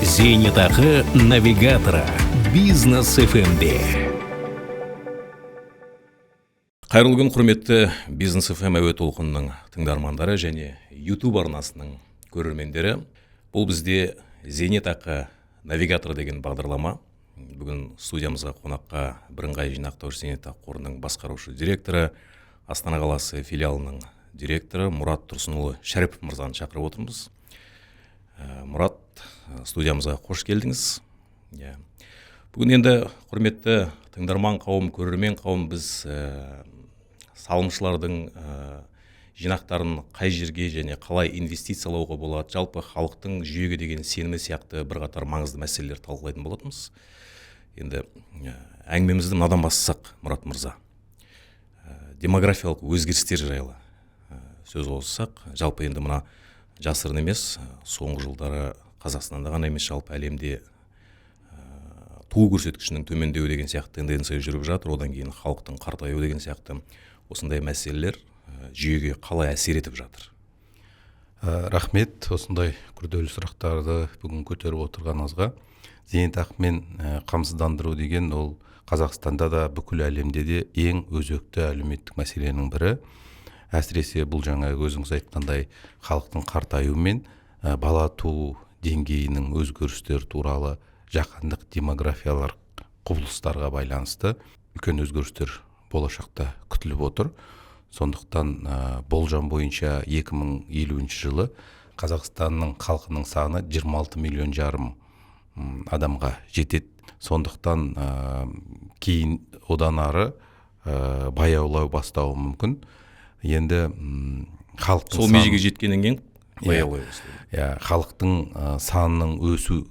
Зейнетақы навигаторы Бизнес ФМ-де. Қайырлы күн, құрметті Бизнес ФМ әуе толқынының тыңдармандары және YouTube арнасының көрермендері. Бұл бізде «Зейнетақы навигаторы» деген бағдарлама. Бүгін студиямызға қонаққа бірыңғай жинақтаушы зейнетақы қорының басқарушы директоры, Астана қаласы филиалының директоры Мұрат Тұрсынұлы Шәріпов мырзаны шақырып отырмыз. Мұрат, студиямызға қош келдіңіз. Иә. Бүгін енді, құрметті тыңдарман қауым, көрермен қауым, біз салымшылардың жинақтарын қай жерге және қалай инвестициялауға болады, жалпы халықтың жүйеге деген сенімі сияқты бірқатар маңызды мәселелер талқылайтын болатынбыз. Енді әңгімемізді мынадан бастасақ, Мұрат мырза. Демографиялық өзгерістер жайлы сөз қозғасақ, жалпы енді мына жасырын емес, соңғы жылдары Қазақстанда ғана емес, жалпы әлемде туу көрсеткішінің төмендеуі деген сияқты тенденция жүріп жатыр. Одан кейін халықтың қартаюы деген сияқты осындай мәселелер жүйеге қалай әсер етіп жатыр? Рахмет осындай күрделі сұрақтарды бүгін көтеріп отырғаныңызға. Зейнетақымен қамсыздандыру деген ол Қазақстанда да, бүкіл әлемде де ең өзекті әлеуметтік мәселенің бірі. Әсіресе бұл жаңа өзіңіз айтқандай халықтың қартаюы мен бала туу деңгейінің өзгерістері туралы жаһандық демографиялық құбылыстарға байланысты үлкен өзгерістер болашақта күтіліп отыр. Сондықтан болжам бойынша 2050 жылы Қазақстанның халқының саны 26 миллион жарым адамға жетеді. Сондықтан кейін одан ары баяулау бастауы мүмкін. Енді халықтың сол межеге жеткеннен кейін баяулай бастайды. Иә, халықтың санының өсу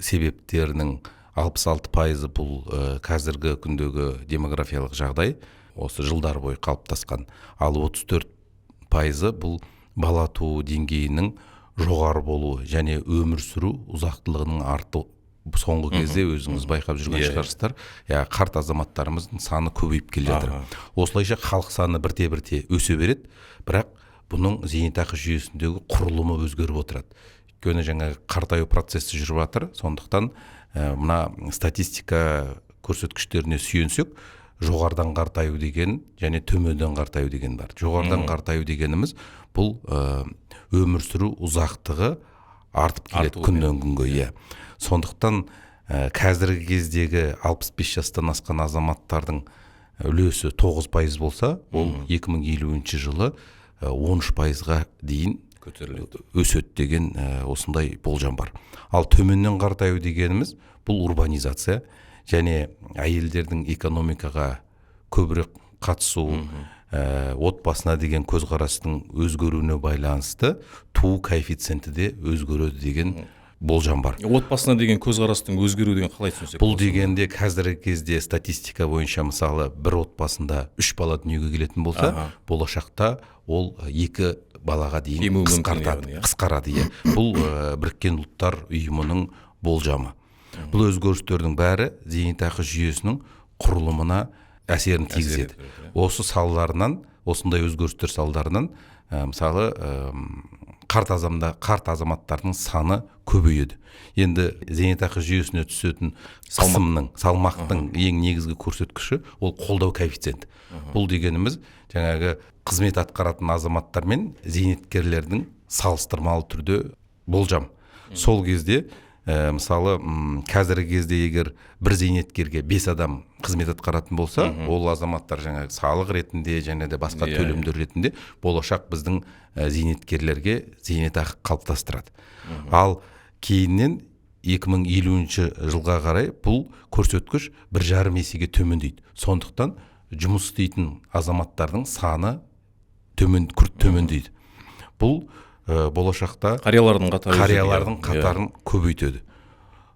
себептерінің 66%-ы бұл қазіргі күндегі демографиялық жағдай, осы жылдар бойы қалыптасқан. Ал 34%-ы бұл бала туу деңгейінің жоғары болуы және өмір сүру ұзақтылығының арту. Соңғы кезде өзіңіз байқап жүрген шығарсыздар, иә, қарт азаматтарымыздың саны көбейіп келе жатыр. Осылайша халық саны бірте бірте өсе береді, бірақ бұның зейнетақы жүйесіндегі құрылымы өзгеріп отырады, өйткені жаңағы қартаю процесі жүріп жатыр. Сондықтан мына статистика көрсеткіштеріне сүйенсек, жоғарыдан қартаю деген және төменден қартаю деген бар. Жоғарыдан қартаю дегеніміз бұл өмір сүру ұзақтығы артып келеді күннен күнге, иә. Сондықтан қазіргі кездегі 65 жастан асқан азаматтардың үлесі 9% болса, ол 2050 жылы 13%-ға дейін көтеріледі, өседі деген осындай болжам бар. Ал төменнен қартаю дегеніміз бұл урбанизация және әйелдердің экономикаға көбірек қатысу, отбасына деген көзқарастың өзгеруіне байланысты туу коэффициенті де өзгереді деген болжам бар. Отбасына деген көзқарастың өзгеруі деген қалай түсінсек Бұл болады? дегенде қазіргі кезде статистика бойынша, мысалы, бір отбасында үш бала дүниеге келетін болса, болашақта ол екі балаға дейін Кемуі мүмкін, қысқартады, яғни, иә? қысқарады, иә. Бұл Біріккен Ұлттар Ұйымының болжамы. Бұл өзгерістердің бәрі зейнетақы жүйесінің құрылымына әсерін тигізеді. Етеді, иә. Осы салдарынан, осындай өзгерістер салдарынан, мысалы, қарт азаматтардың саны көбейеді. Енді зейнетақы жүйесіне түсетін қысымның, салмақтың ең негізгі көрсеткіші ол қолдау коэффициенті. Бұл дегеніміз жаңағы қызмет атқаратын азаматтар мен зейнеткерлердің салыстырмалы түрде болжам. Сол кезде мысалы, қазіргі кезде егер бір зейнеткерге бес адам қызмет атқаратын болса, ол азаматтар жаңағы салық ретінде және де басқа төлемдер ретінде болашақ біздің зейнеткерлерге зейнетақы қалыптастырады. Ал кейіннен 2050 жылға қарай бұл көрсеткіш 1,5 есеге төмендейді. Сондықтан жұмыс істейтін азаматтардың саны күрт төмендейді. Бұл болашақта қариялардың қатары өседі, қариялардың иә. қатарын көбейтеді.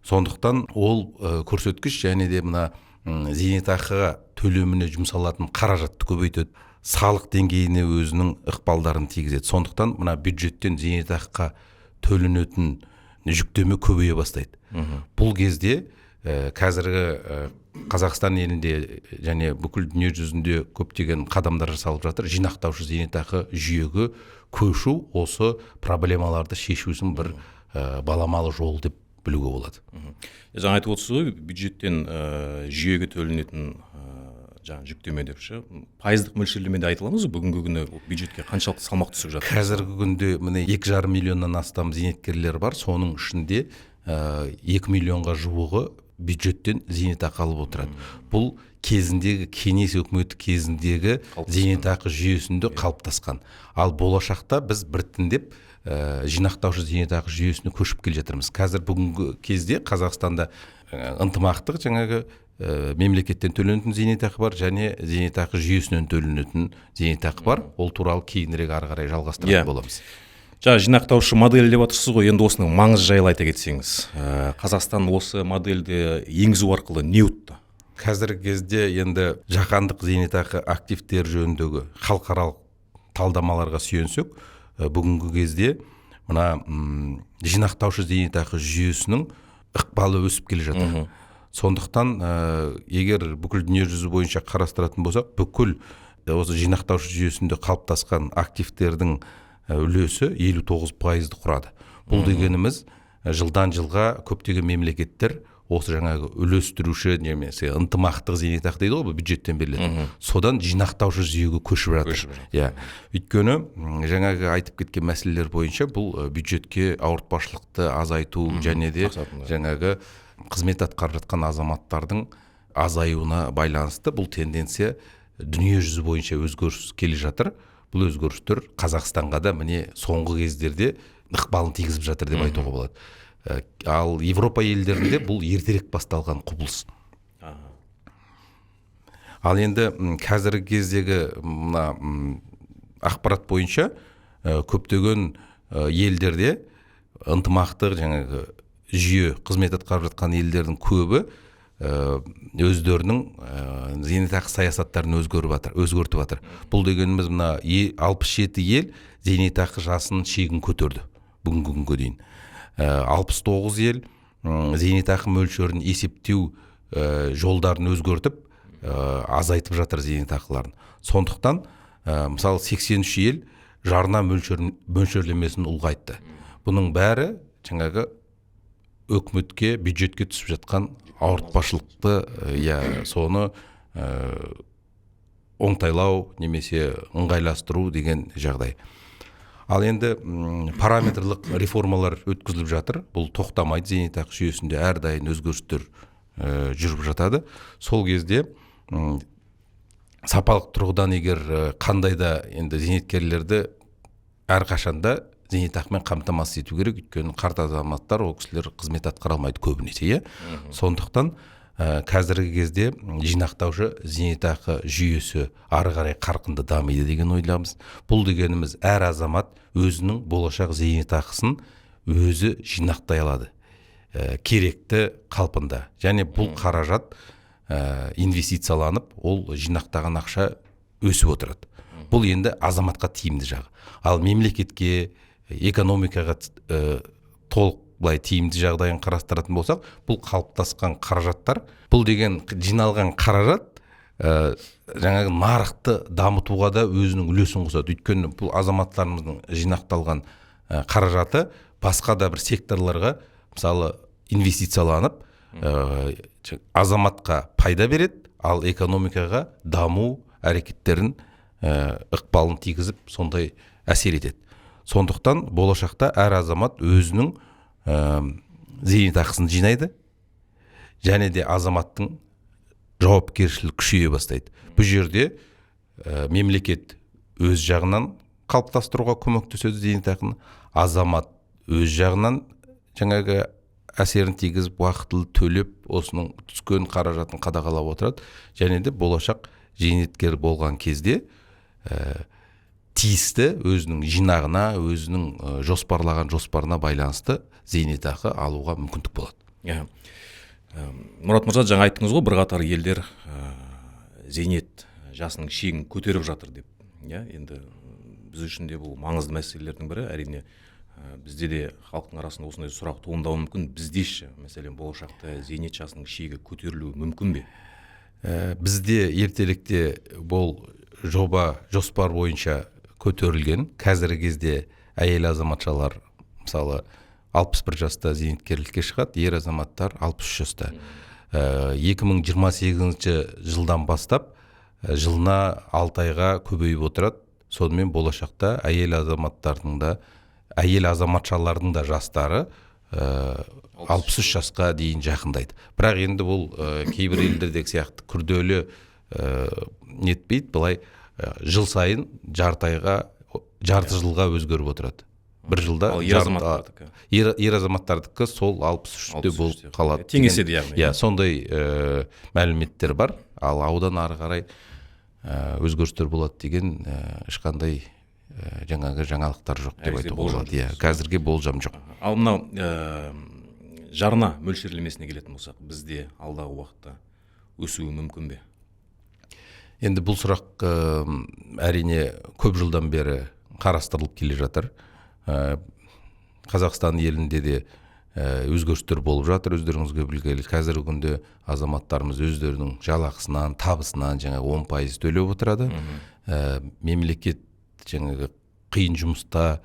Сондықтан ол көрсеткіш және де мына зейнетақыға төлеміне жұмсалатын қаражатты көбейтеді, салық деңгейіне өзінің ықпалдарын тигізеді. Сондықтан мына бюджеттен зейнетақыға төленетін жүктеме көбейе бастайды. Бұл кезде қазіргі Қазақстан елінде және бүкіл дүние жүзінде көптеген қадамдар жасалып жатыр. Жинақтаушы зейнетақы жүйеге көшу осы проблемаларды шешу үшін бір баламалы жол деп білуге болады. Жаңа айтып отырсыз ғой, бюджеттен жүйеге төленетін жаңа жүктеме деп ше, пайыздық мөлшерлемеде айта аламыз ба, бүгінгі күні бюджетке қаншалықты салмақ түсіп жатыр? Қазіргі күнде міне 2,5 миллионнан астам зейнеткерлер бар, соның ішінде 2 миллионға жуығы бюджеттен зейнетақы алып отырады. Бұл кезіндегі кеңес өкіметі кезіндегі зейнетақы жүйесінде қалыптасқан. Ал болашақта біз біртіндеп жинақтаушы зейнетақы жүйесіне көшіп келе жатырмыз. Қазір бүгінгі кезде Қазақстанда ынтымақтық жаңағы мемлекеттен төленетін зейнетақы бар және зейнетақы жүйесінен төленетін зейнетақы бар. Ол туралы кейінірек ары қарай жалғастыратын боламыз. Жаңа жинақтаушы модель деп отырсыз ғой, енді осының маңызы жайлы айта кетсеңіз. Қазақстан осы модельді енгізу арқылы не ұтты? Қазіргі кезде енді жаһандық зейнетақы активтері жөніндегі халықаралық талдамаларға сүйенсек, бүгінгі кезде мына жинақтаушы зейнетақы жүйесінің ықпалы өсіп келе жатыр. Сондықтан егер бүкіл дүниежүзі бойынша қарастыратын болсақ, бүкіл осы жинақтаушы жүйесінде қалыптасқан активтердің үлесі 59%-ды құрады. Бұл дегеніміз жылдан жылға көптеген мемлекеттер осы жаңағы үлестіруші немесе ынтымақтық зейнетақы дейді ғой, бұл бюджеттен берілетін. Содан жинақтаушы жүйеге көшіп жатыр. Иә. Өйткені жаңағы айтып кеткен мәселелер бойынша бұл бюджетке ауыртпашылықты азайту және де жаңағы қызмет атқарып жатқан азаматтардың азаюына байланысты бұл тенденция дүниежүзі бойынша өзгеріс келе жатыр. Бұл өзгерістер Қазақстанға да міне соңғы кездерде ықпалын тигізіп жатыр деп айтуға болады. Ал Европа елдерінде бұл ертерек басталған құбылыс. Ал енді қазіргі кездегі мына ақпарат бойынша көптеген елдерде ынтымақтық жаңағы жүйе қызмет атқарып жатқан елдердің көбі өздерінің зейнетақы саясаттарын өзгертіп жатыр. Бұл дегеніміз мына 67 ел зейнетақы жасының шегін көтерді бүгінгі күнге дейін. 69 ел зейнетақы мөлшерін есептеу жолдарын өзгертіп, азайтып жатыр зейнетақыларын. Сондықтан мысалы 83 ел жарна мөлшерлемесін ұлғайтты. Бұның бәрі жаңағы өкіметке, бюджетке түсіп жатқан ауыртпашылықты, иә, соны оңтайлау немесе ыңғайластыру деген жағдай. Ал енді параметрлік реформалар өткізіліп жатыр. Бұл тоқтамайды, зейнетақы жүйесінде әрдайым өзгерістер жүріп жатады. Сол кезде сапалық тұрғыдан егер қандай да енді зейнеткерлерді әрқашанда зейнетақымен қамтамасыз ету керек, өйткені қарт азаматтар, ол кісілер қызмет атқара алмайды көбінесе, иә. Сондықтан қазіргі кезде жинақтаушы зейнетақы жүйесі ары қарай қарқынды дамиды деген ойдамыз. Бұл дегеніміз әр азамат өзінің болашақ зейнетақысын өзі жинақтай алады, керекті қалпында. Және бұл қаражат инвестицияланып, ол жинақтаған ақша өсіп отырады. Бұл енді азаматқа тиімді жағы. Ал мемлекетке, экономикаға толық былай тиімді жағдайын қарастыратын болсақ, бұл қалыптасқан қаражаттар, бұл деген жиналған қаражат жаңағы нарықты дамытуға да өзінің үлесін қосады. Өйткені бұл азаматтарымыздың жинақталған қаражаты басқа да бір секторларға, мысалы, инвестицияланып, азаматқа пайда береді, ал экономикаға даму әрекеттерін ықпалын тигізіп, сондай әсер етеді. Сондықтан болашақта әр азамат өзінің зейнетақысын жинайды, және де азаматтың жауапкершілігі күшейе бастайды. Бұл жерде мемлекет өз жағынан қалыптастыруға көмектеседі зейнетақыны, азамат өз жағынан жаңағы әсерін тигізіп, уақытылы төлеп, осының түскен қаражатын қадағалап отырады. Және де болашақ зейнеткер болған кезде тиісті өзінің жинағына, өзінің жоспарлаған жоспарына байланысты зейнетақы алуға мүмкіндік болады. Иә. Мұрат мырза, жаңа айттыңыз ғой, бірқатар елдер зейнет жасының шегін көтеріп жатыр деп. Иә, енді біз үшін де бұл маңызды мәселелердің бірі. Әрине, бізде де халықтың арасында осындай сұрақ туындауы мүмкін. Бізде ше, мәселен, болашақта зейнет жасының шегі көтерілуі мүмкін бе? Бізде ертеректе бұл жоба жоспар бойынша көтерілген. Қазіргі кезде әйел азаматшалар, мысалы, 61 жаста зейнеткерлікке шығады, ер азаматтар 63 жаста. 2028 жылдан бастап жылына 6 айға көбейіп отырады. Сонымен болашақта әйел азаматтардың да, әйел азаматшалардың да жастары 63 жасқа дейін жақындайды. Бірақ енді бұл кейбір елдердегі сияқты күрделі нетпейді, былай жыл сайын жарты айға, жарты жылға өзгеріп отырады. Бір жылда Ал ер азаматтардікі? Ер азаматтардікі сол 63-те болып қалады. Теңеседі яғни. Иә, сондай мәліметтер бар. Ал аудан ары қарай өзгерістер болады деген ешқандай жаңағы жаңалықтар жоқ деп айтуға болады. Иә, қазірге болжам жоқ. Ал мынау жарна мөлшерлемесіне келетін болсақ, бізде алдағы уақытта өсуі мүмкін бе? Енді бұл сұрақ әрине көп жылдан бері қарастырылып келе жатыр. Қазақстан елінде де өзгерістер болып жатыр, өздеріңізге белгілі. Қазіргі күнде азаматтарымыз өздерінің жалақысынан, табысынан жаңағы 10% төлеп отырады. Мемлекет жаңағы қиын жұмыста,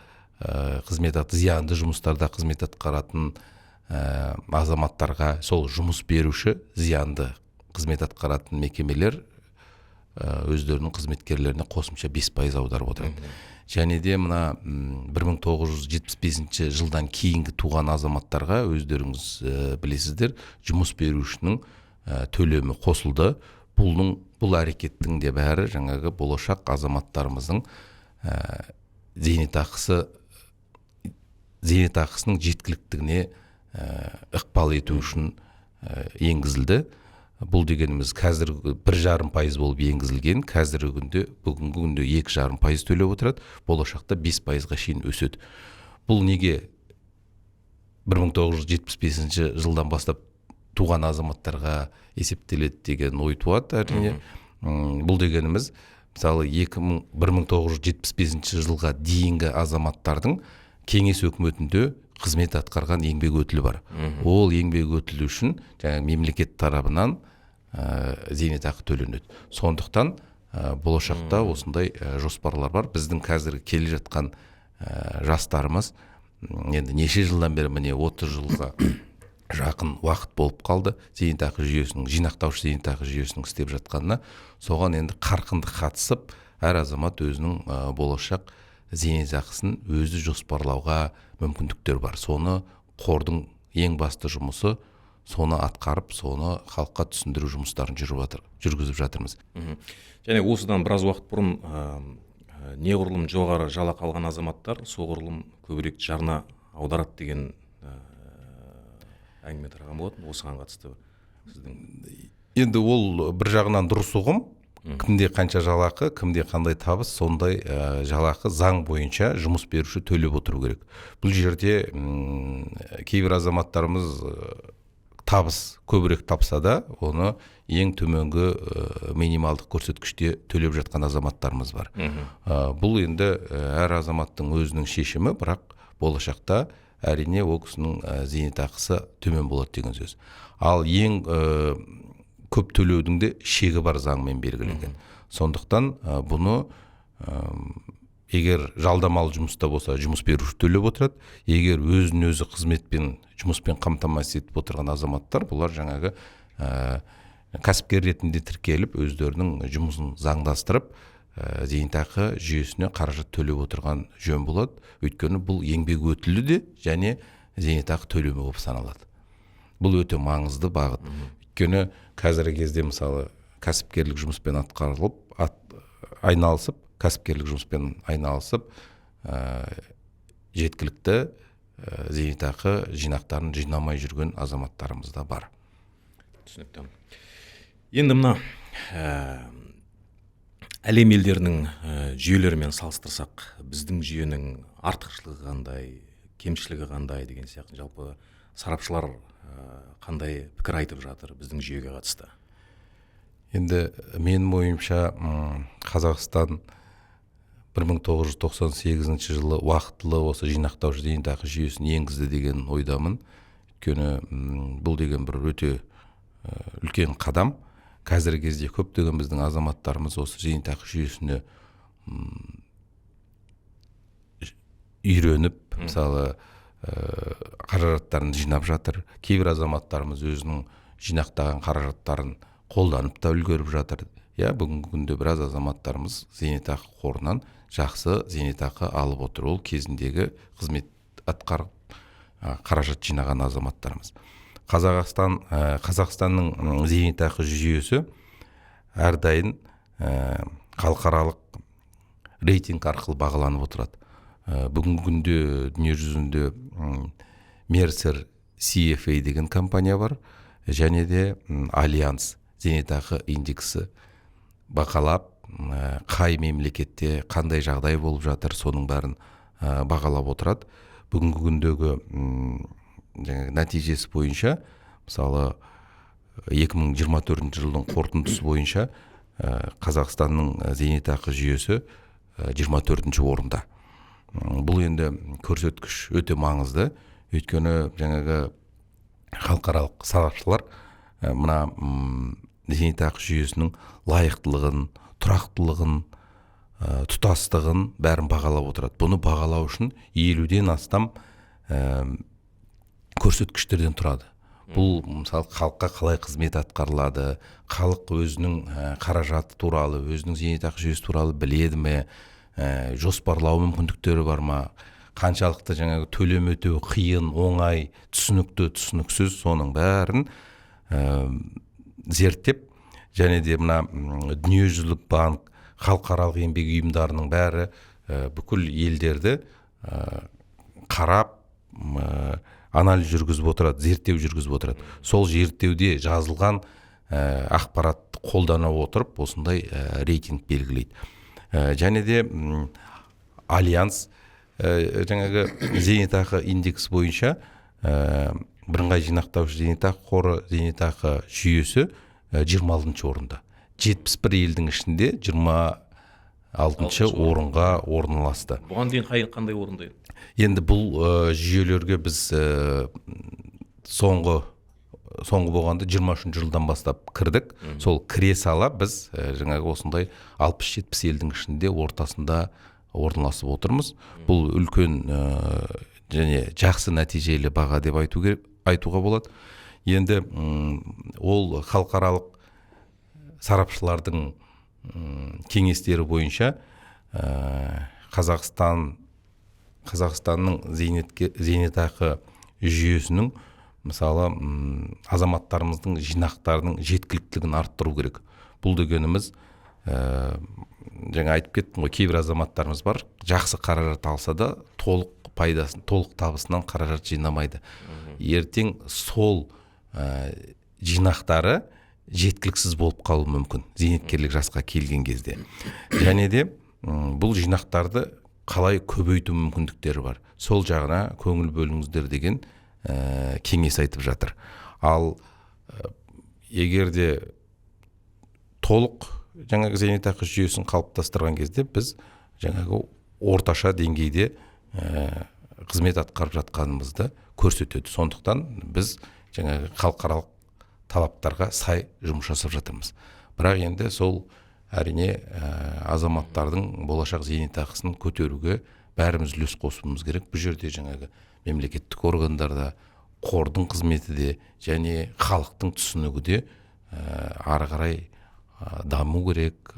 қызмет зиянды жұмыстарда қызмет атқаратын азаматтарға сол жұмыс беруші зиянды қызмет атқаратын мекемелер өздерінің қызметкерлеріне қосымша 5% аударып отырады. Және де мына 1975 жылдан кейінгі туған азаматтарға өздеріңіз білесіздер, жұмыс берушінің төлемі қосылды. Бұл әрекеттің де бәрі жаңағы болашақ азаматтарымыздың зейнетақысының жеткіліктігіне ықпал ету үшін енгізілді. Бұл дегеніміз қазір 1,5% болып енгізілген, қазіргі күнде, бүгінгі күнде 2,5% төлеп отырады, болашақта 5%-ға шейін өседі. Бұл неге 1975 жылдан бастап туған азаматтарға есептеледі деген ой туады әрине. Бұл дегеніміз, мысалы, 1975 жылға дейінгі азаматтардың кеңес өкіметінде қызмет атқарған еңбек өтілі бар. Ол еңбек өтілі үшін жаңағы мемлекет тарапынан зейнетақы төленеді. Сондықтан болашақта осындай жоспарлар бар. Біздің қазіргі келе жатқан жастарымыз енді неше жылдан бері, міне 30 жылға жақын уақыт болып қалды зейнетақы жүйесінің, жинақтаушы зейнетақы жүйесінің істеп жатқанына. Соған енді қарқынды қатысып, әр азамат өзінің болашақ зейнетақысын өзі жоспарлауға мүмкіндіктер бар. Соны қордың ең басты жұмысы, соны атқарып, соны халыққа түсіндіру жұмыстарын жүргізіп жатырмыз. Және осыдан біраз уақыт бұрын неғұрлым жоғары жалақы алған азаматтар соғұрлым көбірек жарна аударады деген әңгіме тараған болатын. Осыған қатысты сіздің? Енді ол бір жағынан дұрыс ұғым. Кімде қанша жалақы, кімде қандай табыс, сондай жалақы заң бойынша жұмыс беруші төлеп отыру керек. Бұл жерде кейбір азаматтарымыз табыс көбірек тапса да, оны ең төменгі минималдық көрсеткіште төлеп жатқан азаматтарымыз бар. Бұл енді әр азаматтың өзінің шешімі, бірақ болашақта әрине ол кісінің зейнетақысы төмен болады деген сөз. Ал ең көп төлеудің де шегі бар, заңмен белгіленген. Сондықтан бұны егер жалдамалы жұмыста болса, жұмыс беруші төлеп отырады. Егер өзін өзі қызметпен, жұмыспен қамтамасыз етіп отырған азаматтар, бұлар жаңағы кәсіпкер ретінде тіркеліп, өздерінің жұмысын заңдастырып, зейнетақы жүйесіне қаражат төлеп отырған жөн болады. Өйткені бұл еңбек өтілі де және зейнетақы төлемі болып саналады. Бұл өте маңызды бағыт. Өйткені қазіргі кезде мысалы кәсіпкерлік жұмыспен айналысып, кәсіпкерлік жұмыспен айналысып, жеткілікті зейнетақы жинақтарын жинамай жүрген азаматтарымыз да бар. Түсінікті. Енді мына әлем елдерінің жүйелерімен салыстырсақ, біздің жүйенің артықшылығы қандай, кемшілігі қандай деген сияқты, жалпы сарапшылар қандай пікір айтып жатыр біздің жүйеге қатысты? Енді менің ойымша, Қазақстан 1998 жылы уақытылы осы жинақтаушы зейнетақы жүйесін енгізді деген ойдамын. Өйткені бұл деген бір өте үлкен қадам. Қазіргі кезде көптеген біздің азаматтарымыз осы зейнетақы жүйесіне үйреніп, мысалы, Қаражаттарын жинап жатыр. Кейбір азаматтарымыз өзінің жинақтаған қаражаттарын қолданып та үлгеріп жатыр. Иә, бүгінгі күнде біраз азаматтарымыз зейнетақы қорынан жақсы зейнетақы алып отыр. Ол кезіндегі қызмет атқарып қаражат жинаған азаматтарымыз. Қазақстанның зейнетақы жүйесі әрдайым халықаралық рейтинг арқылы бағаланып отырады. Бүгінгі күнде дүние жүзінде Mercer CFA деген компания бар, және де Альянс зейнетақы индексі бағалап, қай мемлекетте қандай жағдай болып жатыр, соның бәрін бағалап отырады. Бүгінгі күндегі жаңағы нәтижесі бойынша, мысалы, 2024 жылдың қорытындысы бойынша Қазақстанның зейнетақы жүйесі 24 орында. Бұл енді көрсеткіш өте маңызды, өйткені жаңағы халықаралық сарапшылар мына зейнетақы жүйесінің лайықтылығын, тұрақтылығын, тұтастығын бәрін бағалап отырады. Бұны бағалау үшін 50-ден астам көрсеткіштерден тұрады. Бұл, мысалы, халыққа қалай қызмет атқарылады, халық өзінің қаражаты туралы, өзінің зейнетақы жүйесі туралы біледі ме, жоспарлау мүмкіндіктері бар ма, қаншалықты жаңағы төлем өтеу қиын, оңай, түсінікті, түсініксіз, соның бәрін зерттеп, және де мына Дүниежүзілік банк, халықаралық еңбек ұйымдарының бәрі бүкіл елдерді қарап, анализ жүргізіп отырады, зерттеу жүргізіп отырады. Сол зерттеуде жазылған ақпаратты қолдана отырып, осындай рейтинг белгілейді. Және де Альянс жаңағы зейнетақы индекс бойынша бірыңғай жинақтаушы зейнетақы қоры зейнетақы жүйесі 26 орында. 71 елдің ішінде 26 орынға орналасты. Бұған дейін қандай орында еді? Енді бұл жүйелерге біз соңғы болғанда 23 жылдан бастап кірдік. Сол кіре сала біз жаңағы осындай 60-70 елдің ішінде ортасында орналасып отырмыз. Бұл үлкен және жақсы нәтижелі баға деп айтуға болады. Енді ол халықаралық сарапшылардың кеңестері бойынша Қазақстанның зейнетақы жүйесінің, мысалы, азаматтарымыздың жинақтарының жеткіліктілігін арттыру керек. Бұл дегеніміз, жаңа айтып кеттім ғой, кейбір азаматтарымыз бар, жақсы қаражат алса да толық пайдасын, толық табысынан қаражат жинамайды. Ертең сол жинақтары жеткіліксіз болып қалуы мүмкін зейнеткерлік жасқа келген кезде. Және де бұл жинақтарды қалай көбейту мүмкіндіктері бар, сол жағына көңіл бөліңіздер деген кеңес айтып жатыр. Ал егер де толық жаңағы зейнетақы жүйесін қалыптастырған кезде біз жаңағы орташа деңгейде қызмет атқарып жатқанымызды көрсетеді. Сондықтан біз жаңағы халықаралық талаптарға сай жұмыс жасап жатырмыз. Бірақ енді сол әрине азаматтардың болашақ зейнетақысын көтеруге бәріміз үлес қосуымыз керек. Бұл жерде жаңағы мемлекеттік органдарда, қордың қызметі де және халықтың түсінігі де ары қарай даму керек,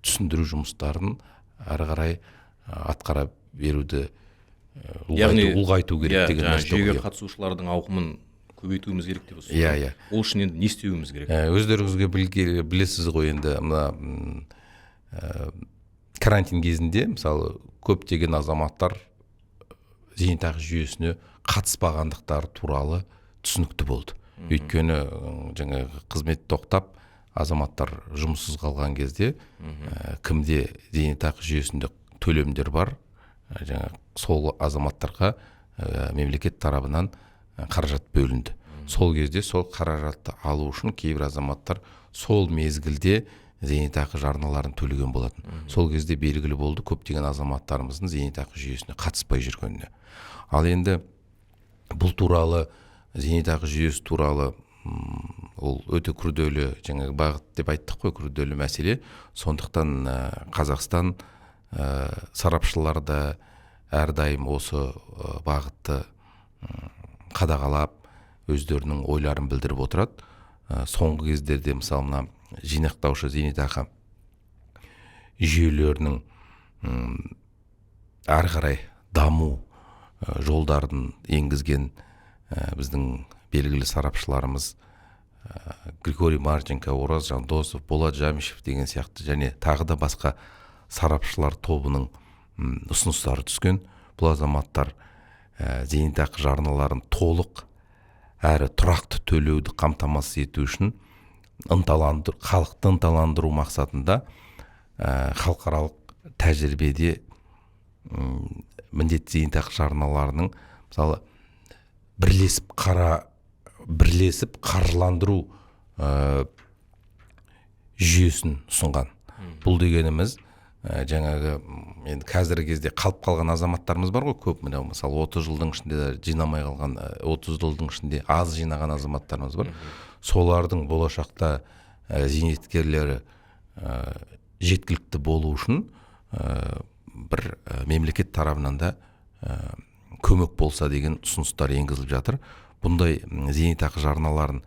түсіндіру жұмыстарын ары қарай атқара беруді ұлғайту керек деген нәрсе. Жүйеге қатысушылардың ауқымын көбейтуіміз керек деп отырсыз. Иә, иә. Ол үшін енді не істеуіміз керек? Өздеріңізге білесіз ғой, енді мына карантин кезінде, мысалы, көптеген азаматтар зейнетақы жүйесіне қатыспағандықтары туралы түсінікті болды. Өйткені жаңағы қызмет тоқтап, азаматтар жұмыссыз қалған кезде кімде зейнетақы жүйесінде төлемдер бар, жаңа сол азаматтарға мемлекет тарапынан қаражат бөлінді. Сол кезде сол қаражатты алу үшін кейбір азаматтар сол мезгілде зейнетақы жарналарын төлеген болатын. Сол кезде белгілі болды көптеген азаматтарымыздың зейнетақы жүйесіне қатыспай жүргеніне. Ал енді бұл туралы, зейнетақы жүйесі туралы ол өте күрделі жаңағы бағыт деп айттық қой, күрделі мәселе. Сондықтан Қазақстан сарапшылары да әрдайым осы бағытты қадағалап, өздерінің ойларын білдіріп отырады. Соңғы кездерде мысалы мына жинақтаушы зейнетақы жүйелерінің әрі қарай даму жолдарын енгізген біздің белгілі сарапшыларымыз Григорий Марченко, Ораз Жандосов, Болат Жамишев деген сияқты және тағы да басқа сарапшылар тобының ұсыныстары түскен. Бұл азаматтар зейнетақы жарналарын толық әрі тұрақты төлеуді қамтамасыз ету үшін халықты ынталандыру мақсатында халықаралық тәжірибеде міндетті зейнетақы жарналарының мысалы бірлесіп қаржыландыру жүйесін ұсынған. Бұл дегеніміз жаңағы енді қазіргі кезде қалып қалған азаматтарымыз бар ғой көп, мынау мысалы 30 жылдың ішінде жинамай қалған, 30 жылдың ішінде аз жинаған азаматтарымыз бар. Солардың болашақта зейнеткерлері жеткілікті болу үшін бір мемлекет тарапынан да көмек болса деген ұсыныстар енгізіліп жатыр. Бұндай зейнетақы жарналарын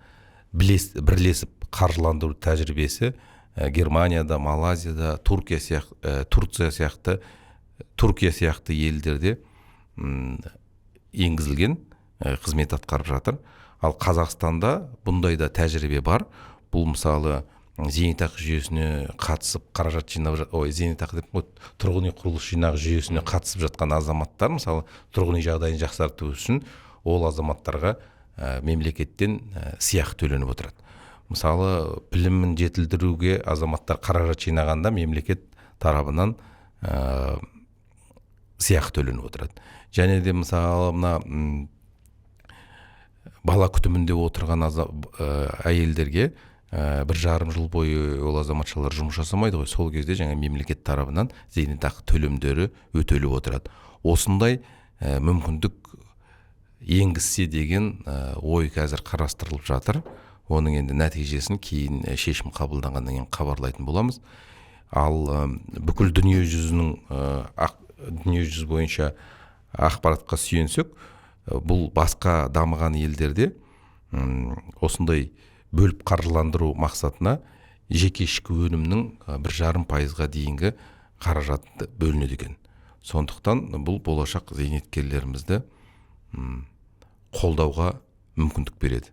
бірлесіп қаржыландыру тәжірибесі Германияда, Малайзияда, Түркия сияқты елдерде енгізілген, қызмет атқарып жатыр. Ал Қазақстанда бұндай да тәжірибе бар. Бұл мысалы зейнетақы жүйесіне қатысып қаражат жинап, зейнетақы деп тұрғын үй құрылыс жинақ жүйесіне қатысып жатқан азаматтар мысалы тұрғын үй жағдайын жақсарту үшін ол азаматтарға мемлекеттен сыйақы төленіп отырады. Мысалы білімін жетілдіруге азаматтар қаражат жинағанда мемлекет тарапынан сыйақы төленіп отырады. Және де мысалы мына бала күтімінде отырған әйелдерге 1,5 жыл бойы ол азаматшалар жұмыс жасамайды ғой, сол кезде жаңа мемлекет тарапынан зейнетақы төлемдері өтеліп отырады. Осындай мүмкіндік енгізсе деген ой қазір қарастырылып жатыр. Оның енді нәтижесін кейін шешім қабылданғаннан кейін хабарлайтын боламыз. Ал бүкіл дүниежүзінің дүниежүзі бойынша ақпаратқа сүйенсек, бұл басқа дамыған елдерде осындай бөліп қаржыландыру мақсатына жеке ішкі өнімнің 1,5%-ға дейінгі қаражат бөлінеді екен. Сондықтан бұл болашақ зейнеткерлерімізді қолдауға мүмкіндік береді.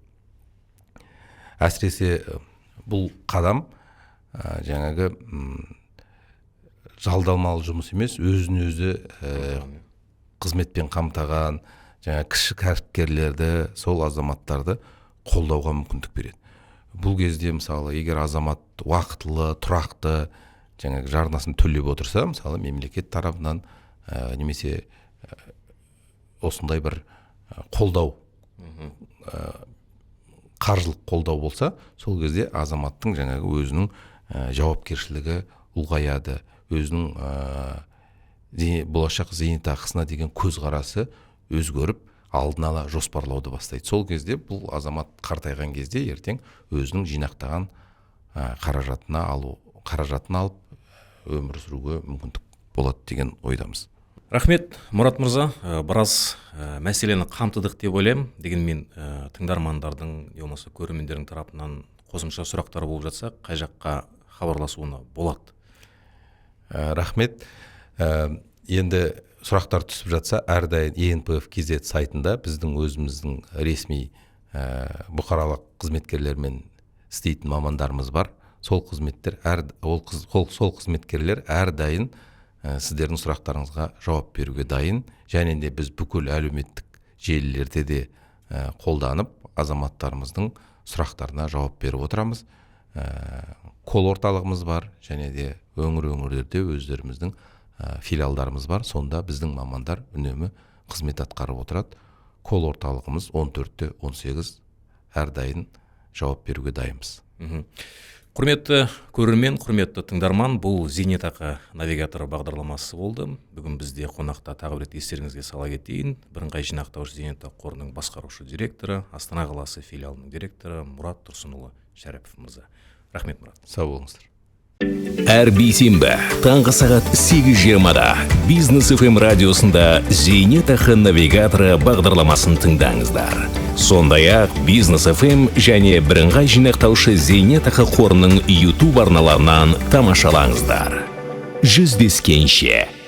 Әсіресе бұл қадам жаңағы жалдамалы жұмыс емес, өзін өзі қызметпен қамтаған жаңа кіші кәсіпкерлерді, сол азаматтарды қолдауға мүмкіндік береді. Бұл кезде мысалы егер азамат уақытылы, тұрақты жаңағы жарнасын төлеп отырса, мысалы мемлекет тарапынан немесе осындай бір қолдау, қаржылық қолдау болса, сол кезде азаматтың жаңағы өзінің жауапкершілігі ұлғаяды, өзінің болашақ зейнетақысына деген көзқарасы өзгеріп, алдын ала жоспарлауды бастайды. Сол кезде бұл азамат қартайған кезде ертең өзінің жинақтаған қаражатын алып өмір сүруге мүмкіндік болады деген ойдамыз. Рахмет, Мұрат мырза, біраз мәселені қамтыдық деп ойлаймын. Дегенмен тыңдармандардың, не болмаса көрермендердің тарапынан қосымша сұрақтар болып жатса, қай жаққа хабарласуына болады? Рахмет. Енді сұрақтар түсіп жатса, әрдайым ЕНПФ KZ сайтында біздің өзіміздің ресми бұқаралық қызметкерлермен істейтін мамандарымыз бар. Сол қызметтер сол қызметкерлер әрдайым сіздердің сұрақтарыңызға жауап беруге дайын. Және де біз бүкіл әлеуметтік желілерде де қолданып, азаматтарымыздың сұрақтарына жауап беріп отырамыз. Кол орталығымыз бар, және де өңір-өңірлерде өздеріміздің филиалдарымыз бар. Сонда біздің мамандар үнемі қызмет атқарып отырады. Кол орталығымыз 14-18 әрдайым жауап беруге дайынбыз. Құрметті көрермен, құрметті тыңдарман, бұл зейнетақы навигаторы бағдарламасы болды. Бүгін бізде қонақта тағы бір рет естеріңізге сала кетейін, бірыңғай жинақтаушы зейнетақы қорының басқарушы директоры, Астана қаласы филиалының директоры Мұрат Тұрсынұлы Шәріпов мырза. Рахмет, Мұрат. Сау болыңыздар. Әр бейсенбі таңғы сағат 8:20-да Бизнес FM радиосында «Зейнетақы навигаторы» бағдарламасын тыңдаңыздар. Сондай-ақ Бизнес FM және бірыңғай жинақтаушы зейнетақы қорының YouTube арналарынан тамашалаңыздар. Жүздескенше!